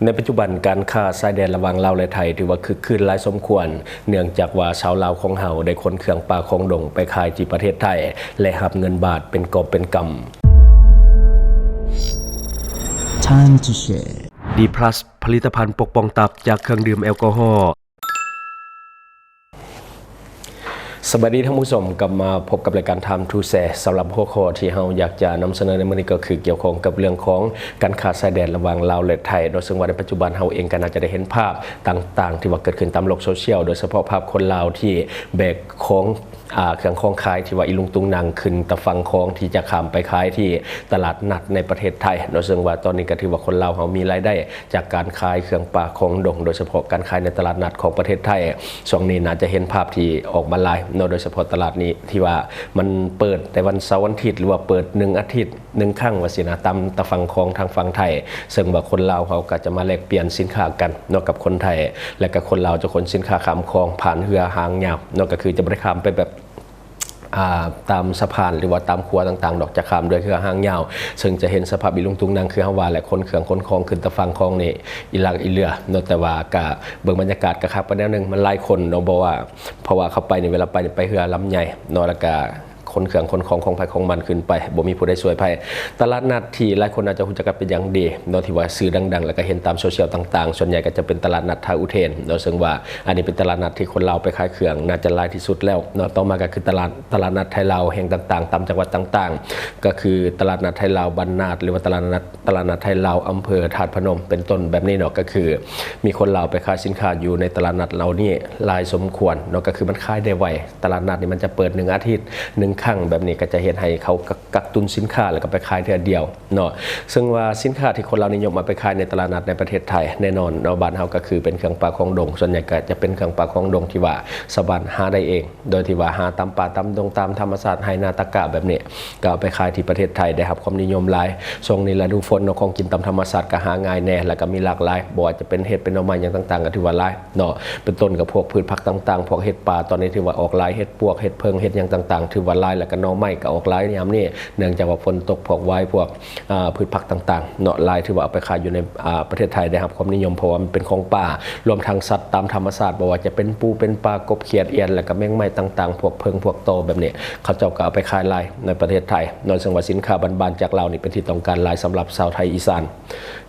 ໃນປັດຈຸບັນ, ການຄ້າຊາຍແດນລະຫວ່າງລາວ ແລະ ໄທ ຖືວ່າຄຶກຄື້ນຫຼາຍສົມຄວນ, ເນື່ອງຈາກວ່າຊາວລາວຂອງເຮົາໄດ້ຂົນເຄື່ອງປ່າຂອງດົງໄປຂາຍທີ່ປະເທດໄທ ແລະ ຮັບເງິນບາດເປັນກອບເປັນກຳ. Time to share. ດີພລັສ ຜະລິດຕະພັນປົກປ້ອງຕັບຈາກເຄື່ອງດື່ມແອລກໍຮໍ. ສະບາຍດີທ່ານຜູ້ຊົມ, ກັບມາພົບກັບລາຍການ Time to Share. ສຳລັບຫົວຂໍ້ທີ່ເຮົາຢາກຈະນຳສະເໜີໃນມື້ນີ້ ກໍຄືກ່ຽວຂ້ອງກັບເລື່ອງຂອງການຄ້າຊາຍແດນລະຫວ່າງລາວ ແລະ ໄທເນາະ, ເຊິ່ງວ່າໃນປັດຈຸບັນເຮົາເອງກໍໜ້າຈະໄດ້ເຫັນພາບຕ່າງໆ ທີ່ວ່າເກີດຂຶ້ນຕາມໂລກໂຊຊຽວ, ໂດຍສະເພາະພາບຄົນລາວທີ່ແບກຂອງ ອ່າ ເຄື່ອງຂອງຂາຍທີ່ວ່າອີລຸງຕຸງນັງຂຶ້ນຕາຝັ່ງຂອງທີ່ຈະຂ້າມໄປຂາຍທີ່ຕະຫຼາດນັດໃນປະເທດໄທເນາະ, ເຊິ່ງວ່າຕອນນີ້ກໍຖືວ່າຄົນລາວເຮົາມີລາຍໄດ້ ຈາກການຂາຍເຄື່ອງປ່າຂອງດົງ, ໂດຍສະເພາະການຂາຍໃນຕະຫຼາດນັດຂອງປະເທດໄທ. ຊ່ວງນີ້ໜ້າຈະເຫັນພາບທີ່ອອກມາຫຼາຍເນາະ, ໂດຍສະເພາະຕະຫຼາດນີ້ທີ່ວ່າມັນເປີດແຕ່ວັນເສົາວັນອາທິດ ຫຼືວ່າເປີດໜຶ່ງອາທິດໜຶ່ງຄັ້ງວ່າຊີ້ນະ, ຕາມຕາຝັ່ງຂອງທາງຝັ່ງໄທ, ເຊິ່ງວ່າຄົນລາວເຮົາກໍຈະມາແລກປ່ຽນສິນຄ້າກັນເນາະກັບຄົນໄທ, ແລະ ກໍຄົນລາວຈະຂົນສິນຄ້າຂ້າມຂອງຜ່ານເຮືອຫາງຍາວເນາະ, ກໍຄືຈະບໍ່ໄດ້ຂ້າມໄປແບບ ອ່າ ຕາມສະພານ ຫຼືວ່າຕາມຂົວຕ່າງໆດອກ, ຈະຂ້າມດ້ວຍເຮືອຫາງຍາວ, ເຊິ່ງຈະເຫັນສະພາບອີລຸງຕຸງນັງ ຄືເຮົາວ່າແຫຼະ, ຄົນເຄື່ອງຂົນຂອງຂຶ້ນຕາຝັ່ງຂອງນີ້ອີຫຼັກອີເຫຼືອເນາະ, ແຕ່ວ່າກະເບິ່ງບັນຍາກາດກະຄັກໄປແນວໜຶ່ງ, ມັນຫຼາຍຄົນເນາະ, ເພາະວ່າ ເພາະວ່າເຂົ້າໄປນີ້ ເວລາໄປນີ້ໄປເຮືອລຳໃຫຍ່ເນາະ, ແລ້ວກະຂົນເຄື່ອງຂົນຂອງຂອງໃຜຂອງມັນຂຶ້ນໄປ, ບໍ່ມີຜູ້ໃດຊ່ວຍໃຜ. ຕະຫຼາດນັດທີ່ຫຼາຍຄົນອາດຈະຮູ້ຈັກກັນເປັນຢ່າງດີເນາະ, ທີ່ວ່າຊື່ດັງໆ ແລ້ວກະເຫັນຕາມໂຊຊຽວຕ່າງໆ, ສ່ວນໃຫຍ່ກໍຈະເປັນຕະຫຼາດນັດທ່າອຸເທນເນາະ, ເຊິ່ງວ່າອັນນີ້ເປັນຕະຫຼາດນັດທີ່ຄົນລາວໄປຂາຍເຄື່ອງໜ້າຈະຫຼາຍທີ່ສຸດແລ້ວເນາະ. ຕໍ່ມາກໍຄືຕະຫຼາດ ຕະຫຼາດນັດໄທລາວແຫ່ງຕ່າງໆ ຕາມຈັງຫວັດຕ່າງໆ, ກໍຄືຕະຫຼາດນັດໄທລາວບ້ານນາດ ຫຼືວ່າຕະຫຼາດນັດ ຕະຫຼາດນັດໄທລາວອຳເພີທາດພະນົມ ເປັນຕົ້ນແບບນີ້ເນາະ, ກໍຄືມີຄົນລາວໄປຂາຍສິນຄ້າຢູ່ໃນຕະຫຼາດນັດເຫຼົ່ານີ້ຫຼາຍສົມຄວນເນາະ, ກໍຄືມັນຂາຍໄດ້ໄວ. ຕະຫຼາດນັດນີ້ມັນຈະເປີດໜຶ່ງອາທິດໜຶ່ງຄັ້ງແບບນີ້, ກໍຈະເຮັດໃຫ້ເຂົາກັກ ກັກຕຸນສິນຄ້າ ແລ້ວກໍໄປຂາຍເທື່ອດຽວເນາະ, ເຊິ່ງວ່າສິນຄ້າທີ່ຄົນລາວນິຍົມເອົາໄປຂາຍໃນຕະຫຼາດນັດໃນປະເທດໄທ ແນ່ນອນເນາະ, ບ້ານເຮົາກໍຄືເປັນເຄື່ອງປ່າຂອງດົງ, ສ່ວນໃຫຍ່ກໍຈະເປັນເຄື່ອງປ່າຂອງດົງທີ່ວ່າຊາວບ້ານຫາໄດ້ເອງ ໂດຍທີ່ວ່າຫາຕາມປ່າຕາມດົງຕາມທຳມະຊາດ ໄຮ່ນາຕາກະແບບນີ້ ກໍເອົາໄປຂາຍທີ່ປະເທດໄທ ໄດ້ຮັບຄວາມນິຍົມຫຼາຍ. ຊ່ວງນີ້ລະດູຝົນເນາະ, ຂອງກິນຕາມທຳມະຊາດກໍຫາງ່າຍແດ່ ແລ້ວກໍມີຫຼາກຫຼາຍ, ບໍ່ວ່າຈະເປັນເຫັດເປັນໜໍ່ໄມ້ຫຍັງຕ່າງໆ ກໍຖືວ່າຫຼາຍເນາະ, ເປັນຕົ້ນກໍພວກພືດຜັກຕ່າງໆ ພວກເຫັດປ່າຕອນນີ້ຖືວ່າອອກຫຼາຍ, ເຫັດປວກ ເຫັດເຜິ້ງ ເຫັດຫຍັງຕ່າງໆ ຖືວ່າຫຼາຍ, ແລ້ວກໍໜໍ່ໄມ້ກໍອອກຫຼາຍຍາມນີ້ ເນື່ອງຈາກວ່າຝົນຕົກ ພວກຫວາຍ ພວກ ອ່າ ພືດຜັກຕ່າງໆເນາະ ຫຼາຍ ຖືວ່າເອົາໄປຂາຍຢູ່ໃນ ອ່າ ປະເທດໄທ ໄດ້ຮັບຄວາມນິຍົມ ເພາະວ່າມັນເປັນຂອງປ່າ, ລວມທັງສັດຕາມທຳມະຊາດ ບໍ່ວ່າຈະເປັນປູ ເປັນປາ ກົບ ຂຽດ ອຽນ ແລ້ວກໍແມງໄມ້ຕ່າງໆ ພວກເຜິ້ງ ພວກຕໍ່ ແບບນີ້ ເຂົາເຈົ້າກໍເອົາໄປຂາຍຫຼາຍໃນປະເທດໄທເນາະ, ເຊິ່ງວ່າສິນຄ້າບ້ານໆຈາກລາວນີ້ເປັນທີ່ຕ້ອງການຫຼາຍສຳລັບຊາວໄທອີສານ.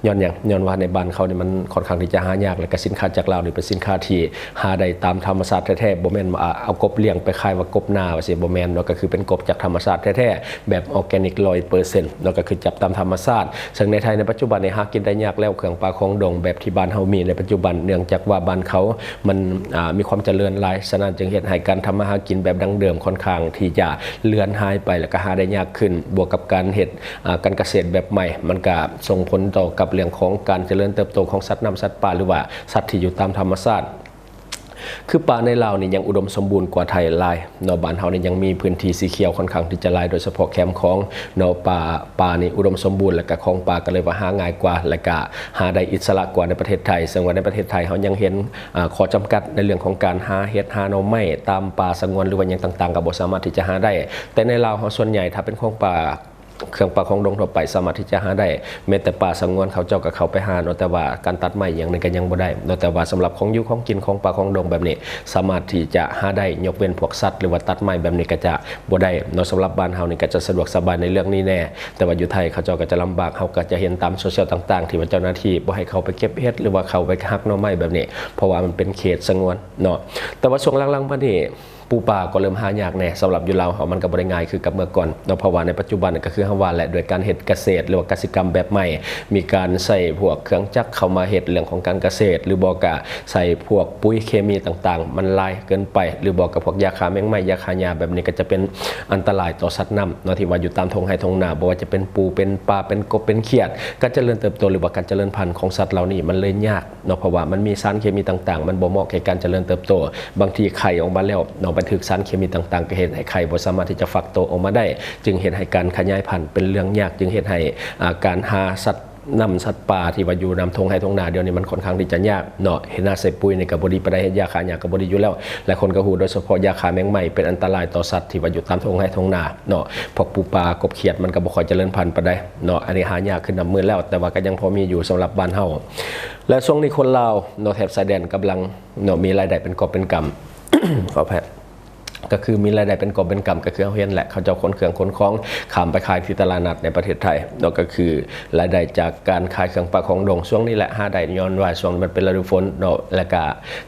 ຍ້ອນຫຍັງ? ຍ້ອນວ່າໃນບ້ານເຂົານີ້ມັນຄ່ອນຂ້າງທີ່ຈະຫາຍາກ ແລ້ວກໍສິນຄ້າຈາກລາວນີ້ເປັນສິນຄ້າທີ່ຫາໄດ້ຕາມທຳມະຊາດແທ້ໆ, ບໍ່ແມ່ນວ່າເອົາກົບລ້ຽງໄປຂາຍວ່າກົບນາວ່າຊີ້, ບໍ່ແມ່ນເນາະ, ກໍຄືເປັນກົບຈາກທຳມະຊາດແທ້ໆ ແບບ organic ຮ້ອຍເປີເຊັນເນາະ, ກໍຄືຈັບຕາມທຳມະຊາດ. ເຊິ່ງໃນໄທໃນປັດຈຸບັນນີ້ຫາກິນໄດ້ຍາກແລ້ວ, ເຄື່ອງປ່າຂອງດົງແບບທີ່ບ້ານເຮົາມີໃນປັດຈຸບັນ ເນື່ອງຈາກວ່າບ້ານເຂົາມັນ ອ່າ ມີຄວາມຈະເລີນຫຼາຍ, ສະນັ້ນຈຶ່ງເຮັດໃຫ້ການທຳມາຫາກິນແບບດັ້ງເດີມຄ່ອນຂ້າງທີ່ຈະເລືອນຫາຍໄປ ແລ້ວກໍຫາໄດ້ຍາກຂຶ້ນ, ບວກກັບການເຮັດ ອ່າ ການກະເສດແບບໃໝ່ ມັນກະສົ່ງຜົນຕໍ່ກັບເລື່ອງຂອງການຈະເລີນເຕີບໂຕຂອງສັດນ້ຳສັດປ່າ ຫຼືວ່າສັດທີ່ຢູ່ຕາມທຳມະຊາດ. ຄືປ່າໃນລາວນີ້ຍັງອຸດົມສົມບູນກວ່າໄທຫຼາຍເນາະ, ບ້ານເຮົານີ້ຍັງມີພື້ນທີ່ສີຂຽວຄ່ອນຂ້າງທີ່ຈະຫຼາຍ ໂດຍສະເພາະແຄມຂອງເນາະ, ປ່າ ປ່ານີ້ອຸດົມສົມບູນ ແລ້ວກະຂອງປ່າກໍເລີຍວ່າຫາງ່າຍກວ່າ ແລ້ວກະຫາໄດ້ອິດສະຫຼະກວ່າໃນປະເທດໄທ. ເຊິ່ງວ່າໃນປະເທດໄທເຮົາຍັງເຫັນ ອ່າ ຂໍ້ຈຳກັດໃນເລື່ອງຂອງການຫາເຫັດຫາໜໍ່ໄມ້ຕາມປ່າສະຫງວນ ຫຼືວ່າຫຍັງຕ່າງໆ ກໍບໍ່ສາມາດທີ່ຈະຫາໄດ້, ແຕ່ໃນລາວເຮົາສ່ວນໃຫຍ່ຖ້າເປັນຂອງປ່າ ເຄື່ອງປ່າຂອງດົງທົ່ວໄປສາມາດທີ່ຈະຫາໄດ້, ແມ້ແຕ່ປ່າສະຫງວນເຂົາເຈົ້າກໍເຂົ້າໄປຫາເນາະ, ແຕ່ວ່າການຕັດໄມ້ອີ່ຫຍັງນີ້ກໍຍັງບໍ່ໄດ້ເນາະ, ແຕ່ວ່າສຳລັບຂອງຢູ່ຂອງກິນຂອງປ່າຂອງດົງແບບນີ້ ສາມາດທີ່ຈະຫາໄດ້, ຍົກເວັ້ນພວກສັດ ຫຼືວ່າຕັດໄມ້ແບບນີ້ກໍຈະບໍ່ໄດ້ເນາະ. ສຳລັບບ້ານເຮົານີ້ກໍຈະສະດວກສະບາຍໃນເລື່ອງນີ້ແດ່, ແຕ່ວ່າຢູ່ໄທເຂົາເຈົ້າກໍຈະລຳບາກ. ເຮົາກໍຈະເຫັນຕາມໂຊຊຽວຕ່າງໆ ທີ່ວ່າເຈົ້າໜ້າທີ່ບໍ່ໃຫ້ເຂົ້າໄປເກັບເຫັດ ຫຼືວ່າເຂົ້າໄປຫັກໜໍ່ໄມ້ແບບນີ້, ເພາະວ່າມັນເປັນເຂດສະຫງວນເນາະ. ແຕ່ວ່າຊ່ວງຫຼັງໆມານີ້ ປູປາກໍເລີ່ມຫາຍາກແດ່. ສຳລັບຢູ່ລາວເຮົາມັນກໍບໍ່ໄດ້ງ່າຍຄືກັບເມື່ອກ່ອນເນາະ, ເພາະວ່າໃນປັດຈຸບັນກໍຄືເຮົາວ່າແຫຼະ, ດ້ວຍການເຮັດກະເສດ ຫຼືວ່າກະສິກຳແບບໃໝ່, ມີການໃຊ້ພວກເຄື່ອງຈັກເຂົ້າມາເຮັດເລື່ອງຂອງການກະເສດ ຫຼືບໍ່ກະໃສ່ພວກປຸ໋ຍເຄມີຕ່າງໆ ມັນຫຼາຍເກີນໄປ, ຫຼືບໍ່ກະພວກຢາຂ້າແມງໄມ້ ຢາຂ້າຫຍ້າແບບນີ້ ກໍຈະເປັນອັນຕະລາຍຕໍ່ສັດນ້ຳເນາະ ທີ່ວ່າຢູ່ຕາມທົ່ງໄຮ່ທົ່ງນາ, ບໍ່ວ່າຈະເປັນປູ ເປັນປາ ເປັນກົບ ເປັນຂຽດ, ການຈະເລີນເຕີບໂຕ ຫຼືວ່າການຈະເລີນພັນຂອງສັດເຫຼົ່ານີ້ມັນເລີຍຍາກ ເນາະ, ເພາະວ່າມັນມີສານເຄມີຕ່າງໆ ມັນບໍ່ເໝາະແກ່ການຈະເລີນເຕີບໂຕ. ບາງທີໄຂ່ອອກມາແລ້ວເນາະ ໄປຖືກສານເຄມີຕ່າງໆ ກໍເຮັດໃຫ້ໄຂ່ບໍ່ສາມາດທີ່ຈະຟັກໂຕອອກມາໄດ້, ຈຶ່ງເຮັດໃຫ້ການຂະຫຍາຍພັນເປັນເລື່ອງຍາກ, ຈຶ່ງເຮັດໃຫ້ ອ່າ ການຫາສັດ ນຳສັດປ່າທີ່ວ່າຢູ່ນຳທົ່ງໄຮ່ທົ່ງນາ ດຽວນີ້ມັນຂ້ອນຂ້າງທີ່ຈະຍາກເນາະ. ເຮັດນາໃສ່ປຸ໋ຍນີ້ກໍບໍ່ດີປານໃດ, ເຮັດຢາຂ້າຫຍ້າກໍບໍ່ດີຢູ່ແລ້ວ ຫຼາຍຄົນກໍຮູ້ ໂດຍສະເພາະຢາຂ້າແມງໄມ້ເປັນອັນຕະລາຍຕໍ່ສັດທີ່ວ່າຢູ່ຕາມທົ່ງໄຮ່ທົ່ງນາເນາະ. ພວກປູປາ ກົບຂຽດ ມັນກໍບໍ່ຄ່ອຍຈະເລີນພັນປານໃດເນາະ. ອັນນີ້ຫາຍາກຂຶ້ນນັບມື້ແລ້ວ ແຕ່ວ່າກໍຍັງພໍມີຢູ່ສຳລັບບ້ານເຮົາ. ແລະ ຊ່ວງນີ້ຄົນລາວເນາະ ແຖບຊາຍແດນກຳລັງເນາະ ມີລາຍໄດ້ເປັນກອບເປັນກຳ ຂໍອະໄພ ກໍຄືມີລາຍໄດ້ເປັນກອບເປັນກຳ ກໍຄືເຮົາເຫັນແຫຼະ ເຂົາເຈົ້າຂົນເຄື່ອງຂົນຂອງຂ້າມໄປຂາຍທີ່ຕະຫຼາດນັດໃນປະເທດໄທເນາະ. ກໍຄືລາຍໄດ້ຈາກການຂາຍເຄື່ອງປ່າຂອງດົງ ຊ່ວງນີ້ແຫຼະຫາໄດ້ ຍ້ອນວ່າຊ່ວງນີ້ມັນເປັນລະດູຝົນເນາະ. ແລ້ວກະ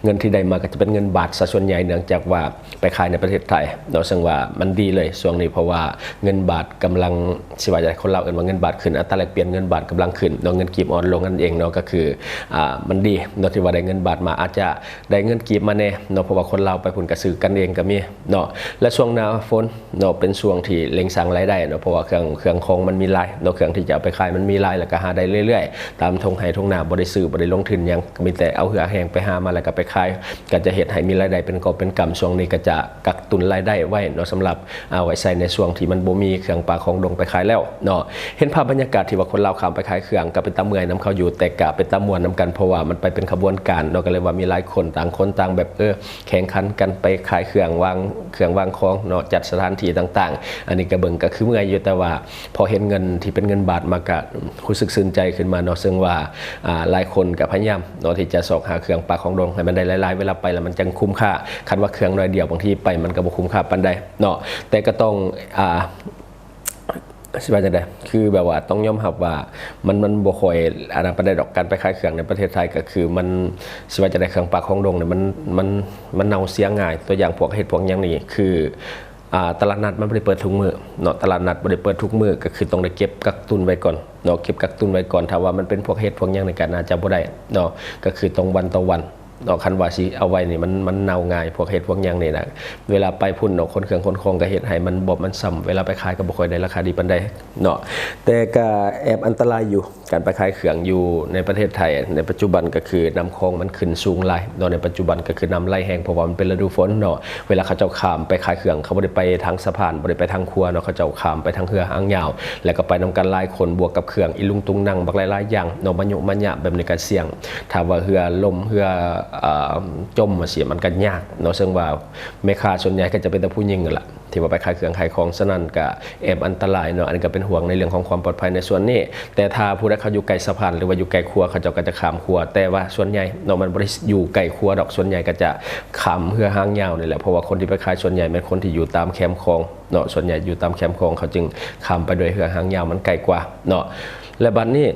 ເງິນທີ່ໄດ້ມາກໍຈະເປັນເງິນບາດຊະສ່ວນໃຫຍ່ ເນື່ອງຈາກວ່າໄປຂາຍໃນປະເທດໄທເນາະ, ເຊິ່ງວ່າມັນດີເລີຍຊ່ວງນີ້ ເພາະວ່າເງິນບາດກຳລັງ ຊິວ່າຈັ່ງໃດ ຄົນລາວເອີ້ນວ່າເງິນບາດຂຶ້ນ ອັດຕາແລກປ່ຽນເງິນບາດກຳລັງຂຶ້ນເນາະ, ເງິນກີບອ່ອນລົງນັ້ນເອງເນາະ. ກໍຄື ອ່າ ມັນດີເນາະ ທີ່ວ່າໄດ້ເງິນບາດມາ ອາດຈະໄດ້ເງິນກີບມາແດ່ເນາະ ເພາະວ່າຄົນລາວໄປພຸ້ນກໍຊື້ກັນເອງກໍມີເນາະ. ແລະ ຊ່ວງໜ້າຝົນເນາະ ເປັນຊ່ວງທີ່ເລັ່ງສ້າງລາຍໄດ້ເນາະ ເພາະວ່າເຄື່ອງ ເຄື່ອງຂອງມັນມີຫຼາຍເນາະ, ເຄື່ອງທີ່ຈະເອົາໄປຂາຍມັນມີຫຼາຍ ແລ້ວກໍຫາໄດ້ເລື້ອຍໆຕາມທົ່ງໄຮ່ທົ່ງນາ, ບໍ່ໄດ້ຊື້ ບໍ່ໄດ້ລົງທຶນຫຍັງ ກໍມີແຕ່ເອົາເຫື່ອແຮງໄປຫາມາ ແລ້ວກໍໄປຂາຍ ກໍຈະເຮັດໃຫ້ມີລາຍໄດ້ເປັນກອບເປັນກຳ. ຊ່ວງນີ້ກໍຈະກັກຕຸນລາຍໄດ້ໄວ້ເນາະ ສຳລັບ ເອົາໄວ້ໃຊ້ໃນຊ່ວງທີ່ມັນບໍ່ມີເຄື່ອງປ່າຂອງດົງໄປຂາຍແລ້ວເນາະ. ເຫັນພາບບັນຍາກາດທີ່ວ່າຄົນລາວຂ້າມໄປຂາຍເຄື່ອງ ກໍເປັນຕາເມື່ອຍນຳເຂົາຢູ່ ແຕ່ກໍເປັນຕາມ່ວນນຳກັນ ເພາະວ່າມັນໄປເປັນຂະບວນການເນາະ. ກໍເລີຍວ່າມີຫຼາຍຄົນ ຕ່າງຄົນຕ່າງແບບ ເອີ ແຂ່ງຂັນກັນໄປຂາຍເຄື່ອງ ວາງເຄື່ອງວາງຂອງເນາະ, ຈັດສະຖານທີ່ຕ່າງໆ. ອັນນີ້ກໍເບິ່ງກໍຄືເມື່ອຍຢູ່ ແຕ່ວ່າພໍເຫັນເງິນທີ່ເປັນເງິນບາດມາ ກໍຮູ້ສຶກຊື່ນໃຈຂຶ້ນມາເນາະ. ເຊິ່ງວ່າ ອ່າ ຫຼາຍຄົນກໍພະຍາຍາມເນາະ ທີ່ຈະຊອກຫາເຄື່ອງປ່າຂອງດົງໃຫ້ມັນໄດ້ຫຼາຍໆ ເວລາໄປແລ້ວມັນຈັ່ງຄຸ້ມຄ່າ. ຄັນວ່າເຄື່ອງໜ້ອຍດຽວ ບາງທີໄປມັນກໍບໍ່ຄຸ້ມຄ່າປານໃດເນາະ. ແຕ່ກໍຕ້ອງ ອ່າ ຊິວ່າຈັ່ງໃດ ຄືແບບວ່າຕ້ອງຍອມຮັບວ່າມັນ ມັນບໍ່ຄ່ອຍອັນນັ້ນປານໃດດອກ ການໄປຂາຍເຄື່ອງໃນປະເທດໄທ. ກໍຄືມັນ ຊິວ່າຈັ່ງໃດ ເຄື່ອງປ່າຂອງດົງນີ້ ມັນ ມັນ ມັນເນົ່າເສຍງ່າຍ. ຕົວຢ່າງພວກເຫັດພວກຫຍັງນີ້ ຄື ອ່າ ຕະຫຼາດນັດມັນບໍ່ໄດ້ເປີດທຸກມື້ເນາະ, ຕະຫຼາດນັດບໍ່ໄດ້ເປີດທຸກມື້ ກໍຄືຕ້ອງໄດ້ເກັບກັກຕຸນໄວ້ກ່ອນເນາະ, ເກັບກັກຕຸນໄວ້ກ່ອນ. ຖ້າວ່າມັນເປັນພວກເຫັດພວກຫຍັງນີ້ ກໍໜ້າຈະບໍ່ໄດ້ເນາະ, ກໍຄືຕ້ອງວັນຕໍ່ວັນເນາະ. ຄັນວ່າຊິເອົາໄວ້ນີ້ ມັນ ມັນເນົ່າງ່າຍ ພວກເຫັດພວກຫຍັງນີ້ນະ. ເວລາໄປພຸ້ນເນາະ ຂົນເຄື່ອງຂົນຂອງກໍເຮັດໃຫ້ມັນບອບມັນຊ້ຳ, ເວລາໄປຂາຍກໍບໍ່ຄ່ອຍໄດ້ລາຄາດີປານໃດເນາະ. ແຕ່ກໍແອບອັນຕະລາຍຢູ່ ການໄປຂາຍເຄື່ອງຢູ່ໃນປະເທດໄທໃນປັດຈຸບັນ ກໍຄືນ້ຳຂອງມັນຂຶ້ນສູງຫຼາຍເນາະ. ໃນປັດຈຸບັນກໍຄືນ້ຳໄຫຼແຮງ ເພາະວ່າມັນເປັນລະດູຝົນເນາະ. ເວລາເຂົາເຈົ້າຂ້າມໄປຂາຍເຄື່ອງ ເຂົາບໍ່ໄດ້ໄປທາງສະພານ ບໍ່ໄດ້ໄປທາງຂົວເນາະ, ເຂົາເຈົ້າຂ້າມໄປທາງເຮືອຫາງຍາວ ແລ້ວກໍໄປນຳກັນຫຼາຍຄົນ ບວກກັບເຄື່ອງອີລຸງຕຸງນັງ ບັກຫຼາຍໆຢ່າງເນາະ, ມະຍຸມະຍະແບບນີ້ກໍສ່ຽງ. ຖ້າວ່າເຮືອລົ້ມ ເຮືອ ເອີ່ມ ຈົມຈັ່ງຊີ້ ມັນກໍຍາກເນາະ. ເຊິ່ງວ່າແມ່ຄ້າສ່ວນໃຫຍ່ກໍຈະເປັນແຕ່ຜູ້ຍິງນັ້ນລະ ທີ່ວ່າໄປຂາຍເຄື່ອງຂາຍຂອງ, ສະນັ້ນກະແອບອັນຕະລາຍເນາະ. ອັນນີ້ກະເປັນຫ່ວງໃນເລື່ອງຂອງຄວາມປອດໄພໃນສ່ວນນີ້. ແຕ່ຖ້າຜູ້ໃດເຂົາຢູ່ໃກ້ສະພານ ຫຼືວ່າຢູ່ໃກ້ຂົວ ເຂົາເຈົ້າກະຈະຂ້າມຂົວ, ແຕ່ວ່າສ່ວນໃຫຍ່ເນາະ ມັນບໍ່ໄດ້ຢູ່ໃກ້ຂົວດອກ, ສ່ວນໃຫຍ່ກະຈະຂ້າມເຮືອຫາງຍາວນີ້ແຫຼະ. ເພາະວ່າຄົນທີ່ໄປຂາຍສ່ວນໃຫຍ່ແມ່ນຄົນທີ່ຢູ່ຕາມແຄມຂອງເນາະ, ສ່ວນໃຫຍ່ຢູ່ຕາມແຄມຂອງ ເຂົາຈຶ່ງຂ້າມໄປດ້ວຍເຮືອຫາງຍາວ ມັນໃກ້ກວ່າເນາະ. ແລະ ບັດນີ້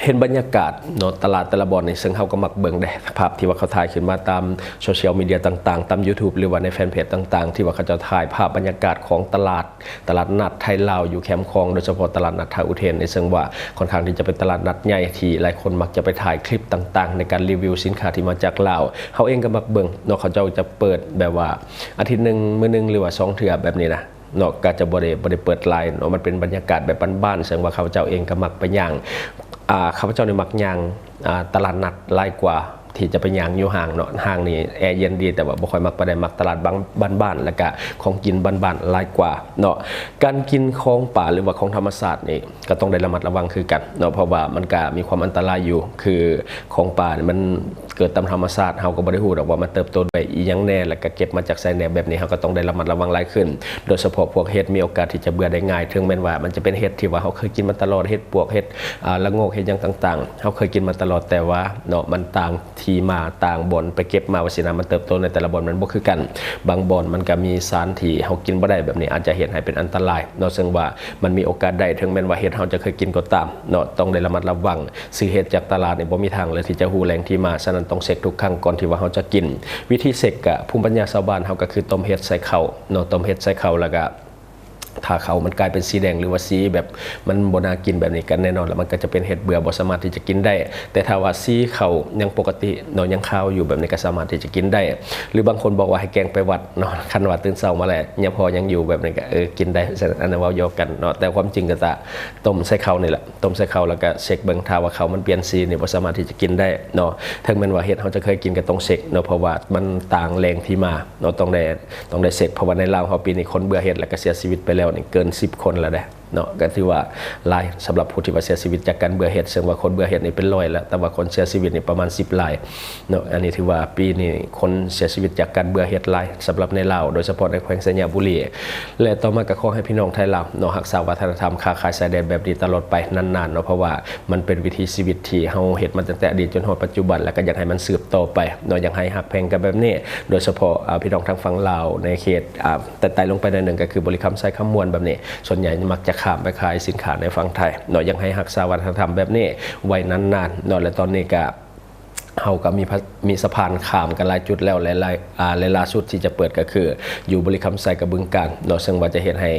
ເຫັນບັນຍາກາດເນາະ ຕະຫຼາດແຕ່ລະບ່ອນນີ້ ເຊິ່ງເຮົາກໍມັກເບິ່ງເດ້ ພາບທີ່ວ່າເຂົາຖ່າຍຂຶ້ນມາຕາມໂຊຊຽວມີເດຍຕ່າງໆ ຕາມຢູທູບ ຫຼືວ່າໃນແຟນເພຈຕ່າງໆ ທີ່ວ່າເຂົາເຈົ້າຖ່າຍພາບບັນຍາກາດຂອງຕະຫຼາດ ຕະຫຼາດນັດໄທລາວຢູ່ແຄມຂອງ ໂດຍສະເພາະຕະຫຼາດນັດທ່າອຸເທນນີ້ ເຊິ່ງວ່າຂ້ອນຂ້າງທີ່ຈະເປັນຕະຫຼາດນັດໃຫຍ່ທີ່ຫຼາຍຄົນມັກຈະໄປຖ່າຍຄລິບຕ່າງໆ ໃນການຣີວິວສິນຄ້າທີ່ມາຈາກລາວ. ເຮົາເອງກໍມັກເບິ່ງເນາະ ເຂົາເຈົ້າຈະເປີດແບບວ່າອາທິດໜຶ່ງມື້ໜຶ່ງ ຫຼືວ່າສອງເທື່ອແບບນີ້ນະ. ເນາະ ກໍຈະບໍ່ໄດ້ ບໍ່ໄດ້ເປີດຫຼາຍເນາະ, ມັນເປັນບັນຍາກາດແບບບ້ານໆ ເຊິ່ງວ່າຂ້າພະເຈົ້າເອງກໍມັກໄປຍ່າງ ອ່າ ຂ້າພະເຈົ້ານີ້ມັກຍ່າງ ອ່າ ຕະຫຼາດນັດຫຼາຍກວ່າທີ່ຈະໄປຍ່າງຢູ່ຫ້າງເນາະ. ຫ້າງນີ້ແອເຢັນດີ ແຕ່ວ່າບໍ່ຄ່ອຍມັກປານໃດ, ມັກຕະຫຼາດບາງ ບ້ານໆ ແລ້ວກະຂອງກິນບ້ານໆຫຼາຍກວ່າເນາະ. ການກິນຂອງປ່າ ຫຼືວ່າຂອງທຳມະຊາດນີ້ ກໍຕ້ອງໄດ້ລະມັດລະວັງຄືກັນເນາະ, ເພາະວ່າມັນກະມີຄວາມອັນຕະລາຍຢູ່ ຄືຂອງປ່ານີ້ມັນ ເກີດຕາມທຳມະຊາດ ເຮົາກໍບໍ່ໄດ້ຮູ້ດອກວ່າມັນເຕີບໂຕດ້ວຍອີ່ຫຍັງແດ່ ແລ້ວກໍເກັບມາຈາກໃສແດ່. ແບບນີ້ເຮົາກໍຕ້ອງໄດ້ລະມັດລະວັງຫຼາຍຂຶ້ນ ໂດຍສະເພາະພວກເຫັດມີໂອກາດທີ່ຈະເບື່ອໄດ້ງ່າຍ, ເຖິງແມ່ນວ່າມັນຈະເປັນເຫັດທີ່ວ່າເຮົາເຄີຍກິນມາຕະຫຼອດ, ເຫັດປວກ ເຫັດ ອ່າ ລະໂງກ ເຫັດຫຍັງຕ່າງໆ ເຮົາເຄີຍກິນມາຕະຫຼອດ, ແຕ່ວ່າເນາະ ມັນຕ່າງທີ່ມາ ຕ່າງບ່ອນໄປເກັບມາວ່າຊີ້ນະ, ມັນເຕີບໂຕໃນແຕ່ລະບ່ອນມັນບໍ່ຄືກັນ. ບາງບ່ອນມັນກໍມີສານທີ່ເຮົາກິນບໍ່ໄດ້, ແບບນີ້ອາດຈະເຮັດໃຫ້ເປັນອັນຕະລາຍເນາະ, ເຊິ່ງວ່າມັນມີໂອກາດໄດ້ ເຖິງແມ່ນວ່າເຫັດເຮົາຈະເຄີຍກິນກໍຕາມເນາະ, ຕ້ອງໄດ້ລະມັດລະວັງ. ຊື້ເຫັດຈາກຕະຫຼາດນີ້ບໍ່ມີທາງເລີຍທີ່ຈະຮູ້ແຫຼ່ງທີ່ມາ, ສະນັ້ນຕ້ອງເຊັກທຸກຄັ້ງກ່ອນທີ່ວ່າເຮົາຈະກິນ. ວິທີເຊັກກະ ພູມປັນຍາຊາວບ້ານເຮົາກໍຄືຕົ້ມເຫັດໃສ່ເຂົ້າເນາະ, ຕົ້ມເຫັດໃສ່ເຂົ້າ ແລ້ວກະຖ້າເຂົ້າມັນກາຍເປັນສີແດງ ຫຼືວ່າສີແບບມັນບໍ່ໜ້າກິນແບບນີ້ ກໍແນ່ນອນລະ ມັນກໍຈະເປັນເຫັດເບື່ອ ບໍ່ສາມາດທີ່ຈະກິນໄດ້. ແຕ່ຖ້າວ່າສີເຂົ້າຍັງປົກກະຕິເນາະ ຍັງຂາວຢູ່ແບບນີ້ ກໍສາມາດທີ່ຈະກິນໄດ້. ຫຼືບາງຄົນບອກວ່າໃຫ້ແກງໄປວັດເນາະ, ຄັນວ່າຕື່ນເຊົ້າມາແລ້ວ ຍາມພໍຍັງຢູ່ແບບນີ້ ກໍ ເອີ ກິນໄດ້. ອັນນັ້ນເວົ້າຢອກກັນເນາະ, ແຕ່ຄວາມຈິງກໍຈະ ຕົ້ມໃສ່ເຂົ້ານີ້ແຫຼະ, ຕົ້ມໃສ່ເຂົ້າແລ້ວກະເຊັກເບິ່ງ, ຖ້າວ່າເຂົ້າມັນປ່ຽນສີນີ້ບໍ່ສາມາດທີ່ຈະກິນໄດ້ເນາະ. ເຖິງແມ່ນວ່າເຫັດເຮົາຈະເຄີຍກິນກໍຕ້ອງເຊັກເນາະ, ເພາະວ່າມັນຕ່າງແຫຼ່ງທີ່ມາເນາະ, ຕ້ອງໄດ້ ຕ້ອງໄດ້ເຊັກ. ເພາະວ່າໃນລາວເຮົາປີນີ້ຄົນເບື່ອເຫັດແລ້ວກະເສຍຊີວິດໄປແລ້ວນີ້ເກີນສິບຄົນແລ້ວເດ້ ເນາະ ກໍຖືວ່າຫຼາຍສຳລັບຜູ້ທີ່ວ່າເສຍຊີວິດຈາກການເບື່ອເຮັດ, ເຊິ່ງວ່າຄົນເບື່ອເຮັດນີ້ເປັນຮ້ອຍແລ້ວ, ແຕ່ວ່າຄົນເສຍຊີວິດນີ້ປະມານສິບລາຍເນາະ. ອັນນີ້ຖືວ່າປີນີ້ຄົນເສຍຊີວິດຈາກການເບື່ອເຮັດຫຼາຍສຳລັບໃນລາວ, ໂດຍສະເພາະໃນແຂວງໄຊຍະບູລີ. ແລະ ຕໍ່ມາກໍຂໍໃຫ້ພີ່ນ້ອງໄທລາວເນາະ ຮັກສາວັດທະນະທຳຄ້າຂາຍຊາຍແດນແບບນີ້ຕະຫຼອດໄປນານໆເນາະ, ເພາະວ່າມັນເປັນວິຖີຊີວິດທີ່ເຮົາເຮັດມາຕັ້ງແຕ່ອະດີດຈົນຮອດປັດຈຸບັນ, ແລ້ວກໍຢາກໃຫ້ມັນສືບຕໍ່ໄປເນາະ, ຢາກໃຫ້ຮັກແພງກັນແບບນີ້. ໂດຍສະເພາະ ອາ ພີ່ນ້ອງທາງຝັ່ງລາວໃນເຂດ ອາ ແຕ່ໄຕ່ລົງໄປໜ້ອຍໜຶ່ງ ກໍຄືບໍລິຄຳໄຊຄຳມ່ວນແບບນີ້ ສ່ວນໃຫຍ່ມັກຈະຂ້າມໄປຂາຍສິນຄ້າໃນຝັ່ງໄທເນາະ, ຢາກໃຫ້ຮັກສາວັດທະນະທຳແບບນີ້ໄວ້ນານໆເນາະ. ແລະ ຕອນນີ້ກະ ເຮົາກະມີ ມີສະພານຂ້າມກັນຫຼາຍຈຸດແລ້ວ ແລະ ຫຼາຍ ອາ ແລະ ລ່າສຸດທີ່ຈະເປີດກໍຄືຢູ່ບໍລິຄຳໄຊກັບບຶງການເນາະ, ເຊິ່ງວ່າຈະເຮັດໃຫ້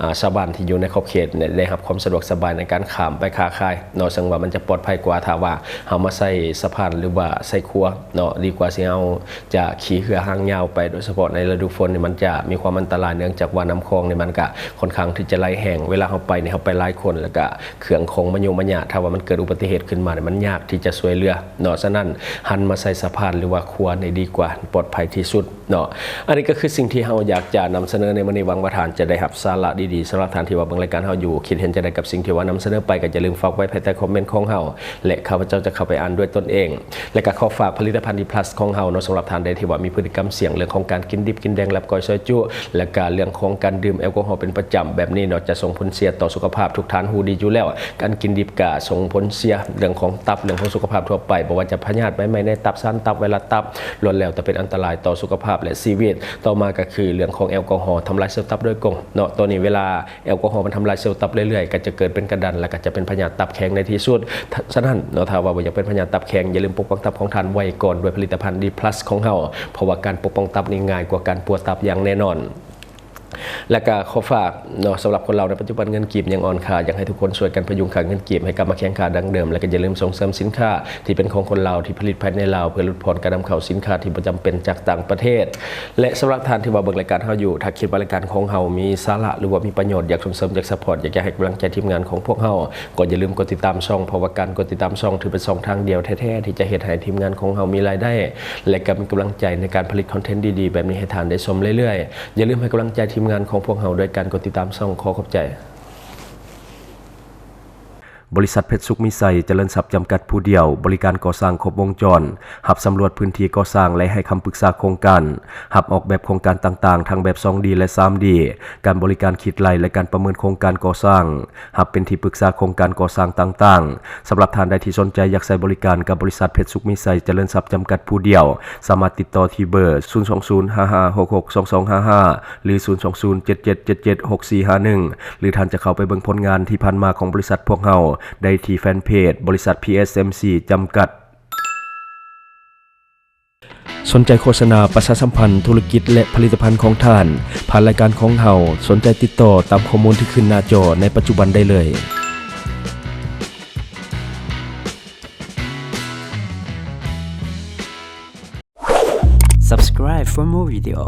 ອາ ຊາວບ້ານທີ່ຢູ່ໃນຂອບເຂດເນຍໄດ້ຮັບຄວາມສະດວກສະບາຍໃນການຂ້າມໄປຄ້າຂາຍເນາະ, ເຊິ່ງວ່າມັນຈະປອດໄພກວ່າຖ້າວ່າເຮົາມາໃຊ້ສະພານ ຫຼືວ່າໃຊ້ຂົວເນາະ, ດີກວ່າທີ່ເຮົາ ຈະຂີ່ເຮືອຫາງຍາວໄປ, ໂດຍສະເພາະໃນລະດູຝົນນີ້ມັນຈະມີຄວາມອັນຕະລາຍ ເນື່ອງຈາກວ່ານ້ຳຂອງນີ້ມັນກະຄ່ອນຂ້າງທີ່ຈະໄຫຼແຮງ. ເວລາເຮົາໄປນີ້ ເຮົາໄປຫຼາຍຄົນ ແລ້ວກະເຄື່ອງຂອງມະຍຸມະຍະ, ຖ້າວ່າມັນເກີດອຸບັດຕິເຫດຂຶ້ນມານີ້ ມັນຍາກທີ່ຈະຊ່ວຍເຫຼືອເນາະ. ສະນັ້ນ ຫັນມາໃຊ້ສະພານ ຫຼືວ່າຂົວນີ້ດີກວ່າ, ປອດໄພທີ່ສຸດເນາະ. ອັນນີ້ກໍຄືສິ່ງທີ່ເຮົາຢາກຈະນຳສະເໜີໃນມື້ນີ້. ຫວັງວ່າທ່ານຈະໄດ້ຮັບສາລະດີໆ. ສຳລັບທ່ານທີ່ວ່າເບິ່ງລາຍການເຮົາຢູ່ ຄິດເຫັນຈັ່ງໃດກັບສິ່ງທີ່ວ່ານຳສະເໜີໄປ ກໍຢ່າລືມຝາກໄວ້ພາຍໃຕ້ຄອມເມັນຂອງເຮົາ ແລະ ຂ້າພະເຈົ້າຈະເຂົ້າໄປອ່ານດ້ວຍຕົນເອງ. ແລະ ກໍຂໍຝາກຜະລິດຕະພັນ ດີພລັສ ຂອງເຮົາເນາະ, ສຳລັບທ່ານໃດທີ່ວ່າມີພຶດຕິກຳສ່ຽງເລື່ອງຂອງການກິນດິບກິນແດງ ແລບກ້ອຍຊອຍຈຸ ແລະ ກະເລື່ອງຂອງການດື່ມແອລກໍຮໍເປັນປະຈຳແບບນີ້ເນາະ, ຈະສົ່ງຜົນເສຍຕໍ່ສຸຂະພາບ. ທຸກທ່ານຮູ້ດີຢູ່ແລ້ວ, ການກິນດິບກະສົ່ງຜົນເສຍເລື່ອງຂອງຕັບ, ເລື່ອງຂອງສຸຂະພາບທົ່ວໄປ, ບໍ່ວ່າຈະພະຍາດ, ໃບໄມ້ໃນຕັບ, ສານຕັບ, ໄວຣັສຕັບ, ລ້ວນແລ້ວແຕ່ເປັນອັນຕະລາຍຕໍ່ສຸຂະພາບ ແລະ ຊີວິດ. ຕໍ່ມາກໍຄືເລື່ອງຂອງແອລກໍຮໍທຳລາຍເຊວຕັບໂດຍກົງເນາະ. ໂຕນີ້ເວລາ ແອລກໍຮໍມັນທຳລາຍເຊວຕັບເລື້ອຍໆ ກໍຈະເກີດເປັນກະດັນ ແລ້ວກໍຈະເປັນພະຍາດຕັບແຂງໃນທີ່ສຸດ. ສະນັ້ນເນາະ ຖ້າວ່າບໍ່ຢາກເປັນພະຍາດຕັບແຂງ, ຢ່າລືມປົກປ້ອງຕັບຂອງທ່ານໄວ້ກ່ອນດ້ວຍຜະລິດຕະພັນ ດີພລັສ ຂອງເຮົາ, ເພາະວ່າການປົກປ້ອງຕັບນີ້ງ່າຍກວ່າການປົວຕັບຢ່າງແນ່ນອນ. ແລ້ວກໍຂໍຝາກເນາະ, ສຳລັບຄົນລາວໃນປັດຈຸບັນເງິນກີບຍັງອ່ອນຄ່າ, ຢາກໃຫ້ທຸກຄົນຊ່ວຍກັນພະຍຸງຄ່າເງິນກີບໃຫ້ກັບມາແຂງຄ່າດັ່ງເດີມ, ແລ້ວກໍຢ່າລືມສົ່ງເສີມສິນຄ້າທີ່ເປັນຂອງຄົນລາວທີ່ຜະລິດພາຍໃນລາວ ເພື່ອຫຼຸດຜ່ອນການນຳເຂົ້າສິນຄ້າທີ່ບໍ່ຈຳເປັນຈາກຕ່າງປະເທດ. ແລະ ສຳລັບທ່ານທີ່ວ່າເບິ່ງລາຍການເຮົາຢູ່, ຖ້າຄິດວ່າລາຍການຂອງເຮົາມີສາລະ ຫຼືວ່າມີປະໂຫຍດ, ຢາກສົ່ງເສີມ, ຢາກຊັບພອດ, ຢາກ ຢາກໃຫ້ກຳລັງໃຈທີມງານຂອງພວກເຮົາ, ກໍຢ່າລືມກົດຕິດຕາມຊ່ອງ, ເພາະວ່າການກົດຕິດຕາມຊ່ອງຖືເປັນຊ່ອງທາງດຽວແທ້ໆ ທີ່ຈະເຮັດໃຫ້ທີມງານຂອງເຮົາມີລາຍໄດ້ ແລະ ກໍມີກຳລັງໃຈໃນການຜະລິດຄອນເທັນດີໆແບບນີ້ໃຫ້ທ່ານໄດ້ຊົມເລື້ອຍໆ. ຢ່າລືມໃຫ້ກຳລັງໃຈທີມງານຂອງພວກເຮົາດ້ວຍການກົດຕິດຕາມຊ່ອງ. ຂໍຂອບໃຈ. ບໍລິສັດເພັດສຸກມີໄຊຈະເລີນຊັບຈຳກັດຜູ້ດຽວ, ບໍລິການກໍ່ສ້າງຄົບວົງຈອນ, ຮັບສຳຫຼວດພື້ນທີ່ກໍ່ສ້າງ ແລະ ໃຫ້ຄຳປຶກສາໂຄງການ, ຮັບອອກແບບໂຄງການຕ່າງໆ ທັງແບບສອງດີ ແລະ ສາມດີ, ການບໍລິການຄິດໄລ່ ແລະ ການປະເມີນໂຄງການກໍ່ສ້າງ, ຮັບເປັນທີ່ປຶກສາໂຄງການກໍ່ສ້າງຕ່າງໆ. ສຳລັບທ່ານໃດທີ່ສົນໃຈຢາກໃຊ້ບໍລິການກັບບໍລິສັດເພັດສຸກມີໄຊຈະເລີນຊັບຈຳກັດຜູ້ດຽວ, ສາມາດຕິດຕໍ່ທີ່ເບີ ສູນສອງສູນ ຫ້າຫ້າຫົກຫົກ ສອງສອງຫ້າຫ້າ ຫຼື ສູນສອງສູນ ເຈັດເຈັດເຈັດເຈັດ ຫົກສີ່ຫ້າໜຶ່ງ ຫຼື ທ່ານຈະເຂົ້າໄປເບິ່ງຜົນງານທີ່ຜ່ານມາຂອງບໍລິສັດພວກເຮົາໄດ້ທີ່ແຟນເພຈ ບໍລິສັດ ພີເອສເອັມຊີ ຈຳກັດ. ສົນໃຈໂຄສະນາປະຊາສຳພັນທຸລະກິດ ແລະ ຜະລິດຕະພັນຂອງທ່ານ ຜ່ານລາຍການຂອງເຮົາ, ສົນໃຈຕິດຕໍ່ຕາມຂໍ້ມູນທີ່ຂຶ້ນໜ້າຈໍໃນປັດຈຸບັນໄດ້ເລີຍ. Subscribe for more video.